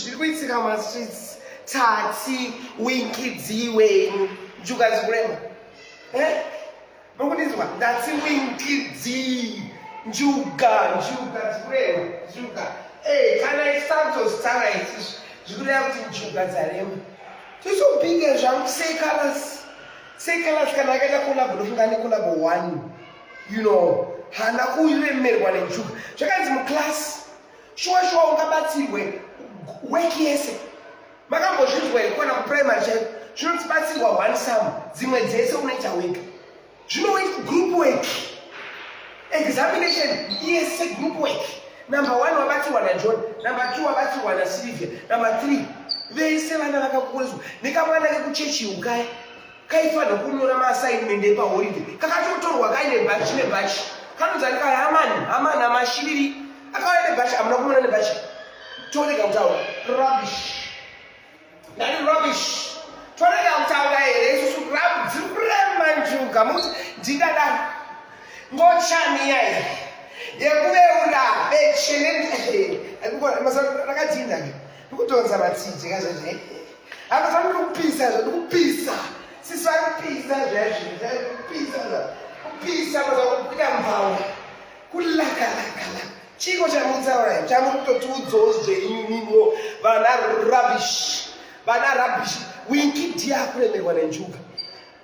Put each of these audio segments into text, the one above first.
Zviri kuitika mumastreets. Tati Winky D wenyu. Njuga dzikurema. Eh? Mukundinzwa? Ndati Winky D. Njuga, njuga dzikurema. Njuga. Eh, kana isakutozitaura isusu zvikureva kuti njuga dzarema. Tosobinga zvangu Seh Calaz. Seh Calaz kana akaita collab ndofunga ane collab one. Haana kuremerwa nenjuga. Zvakanzi muclass shuwa shuwa ungabatsirwe work yese. Makambozvinzwa here kuwana kuprimary chaiko? Zvinotibatsirwa one sum, dzimwe dzese unoita wega. Zvinoitwa group work. Examination yese group work. Number 1 wabatsirwa naJohn, number 2 wabatsirwa naSylvia, number 3 vese vana vakakuriswa nekamwana kekuchechi ukaya kaifanira kunyora maassignment epaholiday kakatotorwa kaine bhachi nebhachi kanonzi ani kaya hamani hamani amashiriri akauya nebhachi. Hamuna kumona nebhachi? Torega kutaura rubbish. Ndati rubbish. Torega kutaura here isusu? Dziri kurema njuga. Muti ndingadaro ngochani yai yekuveura beche rakadhinda ndikutonza matsije kazvezve hakafaniri kupisa zvo ndikupisa sisi vari kupisa zvezvi kupisa kupisa maza kuita mbaura kulakalakala. Chiko chamutaura chamuri kutotiudzawo zvenyu mimwo vana rubbish, vana rubbish. Winky D akuremerwa nenjuga.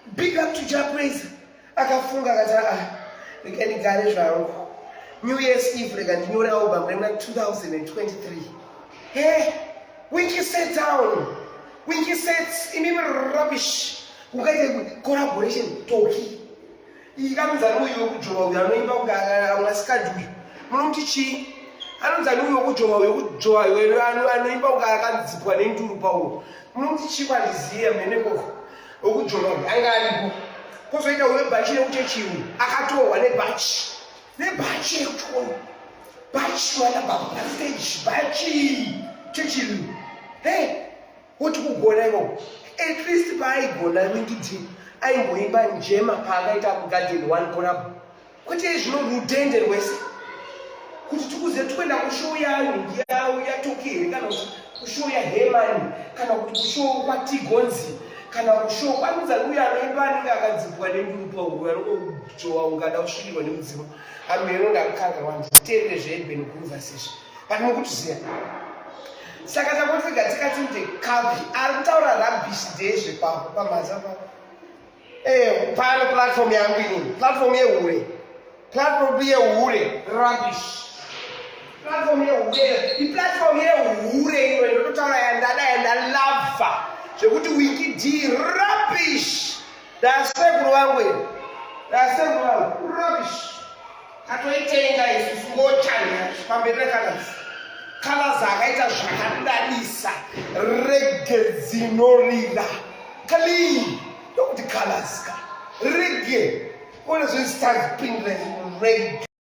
Big up to Jah Prayzah. Akafunga akati, "Aa, rega ndigare zvangu. New Year's Eve rega ndinyore album remuna 2023." He Winky sat down. Winky sets imimi rubbish. Ungaite collaboration Toki iyi kanonzani uyu wekujova uyu anoimba kunge mwasikadi uyu munomuti chii? Anonzani uyu wekujova, uyu wekujova uyu anoimba kunge akadzipwa nenduru pauwo, munomuti chii? Kwandiziye mene koko wekujova uyu anga aripo. Kwozoita uyu webhachi rekuchechi uyu akatorwa nebhachi, nebhachi rekuchikoro, bhachi mwana baba pastage, bhachi chechi. Hey, woti kugona ikoko. At least paaigona Winky D aimboimba njema paakaita kugarden one collab, kwete zvino rudhende rwese kuti tikuzive tikuenda kushow yaToki here, kana kuti kushow yaHemani, kana kuti kushow kwaTigonzi, kana kushow kwanonzani uyo anoimba anenge akadzipwa nenduru pauro anongojowa ungada kusvikirwa nemudzimu. Ameno ndakukanganwa, nditerere zveurban groovers izvi, but mukutiziva. Saka takotiga tikati ndekapi ari kutaura rubbish ndezvepapo pamhaza papo. Pano platform yangu inini, platform yehure, platform yehure, rubbish, platform yehure, iplatform yehure ino inototaura yandada yandalavha zvekuti Winky D rubbish. Ndasekuru vangu iri, ndasekuru vangu, rubbish. Katoitenga isusu ngochanya pamberi neCalaz. Calaz akaita zvakadadisa, reggae dzinorira clean. Ndokuti Calaz ka reggae one zvezitazipindira reggae.